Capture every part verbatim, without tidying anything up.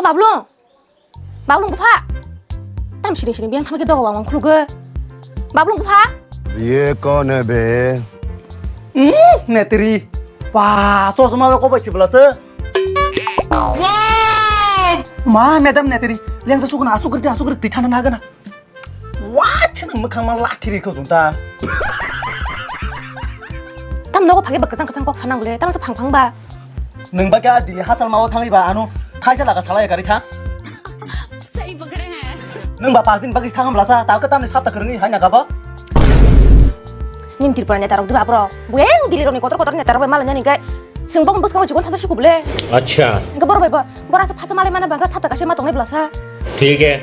Bablung. Bablung bupha. Tam siring siring biyang thamake dogo wang khulugo. Bablung bupha. ये कौन है बे? Hmm, netri. Wah, so semua kau baik sebelah se. Ma, madam netri. Yang sesuka na asuk kerja, asuk kerja, thana naga na. Wah, chana mukang ma lathi ri khujung ta. Tam nogo phage ba kesang kesang kok sanang le, tam sa phang phang ba. Nwng ba kya Delhi hasal mao thangwi ba ano thaisa laga salai gari tha. Nwng ba pasing bagis thangam lasa, ta ka tamni sapta kerengwi haina gaba. Nim Tripura neta rok diba bro. Bueng Delhi roni kotor kotor neta rok bai malanya ni kai. Sing bong bus kama jikon thasa sukubule. Acha. Enke bor bai ba, bor asa phacha malai mana bangka sapta kaisa ma tongnai belasa. ठीक है।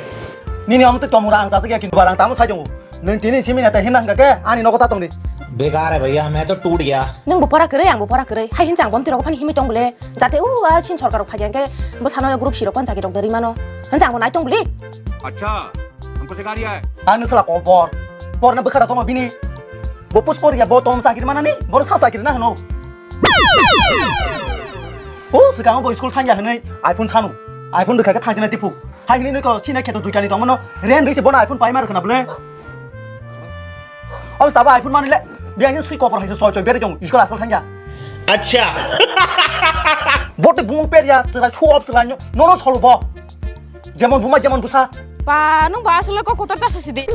Nini omo tei tomura ang chajak ya kintu barang tamo sai tongo. Nwng tini simi neta himna hingka ke ani nogo ta tongdi. बेकार है भैया, मैं तो टूट गया। Nwng bo pora kwrwi, ang bo pora kwrwi. Hai hinsa ang bomti rogo phani himwi tong bole. Jate u a sin sorkar rok phai khe bo sano group sirok kon chakri rok deri mano. Hinsa ang bo nai tong bole. अच्छा, हमको सिखा रिया है। Ang nwsla ko bor. Bor na bwkha da tongma bini. Bo pus por ya bo tom chakri manani. Bor sa chakri na hano. O swkang bo school thangya hwnwi iPhone sanu. iPhone rwkha khe thangtina tipu. Hai hwnwi nokho sina kheto duitani tongmano. Ren rwi se bono iPhone paima rwkhana bole. Abo tabo iPhone manile. Biyang sui kopor haise soi soi bere jong school asal thangya. अच्छा। Bote bumu per ya chwrai suap chwrai no no solo bo. Jemon buma jemon busa. Ba nung ba asal ko kotor ta sasi de.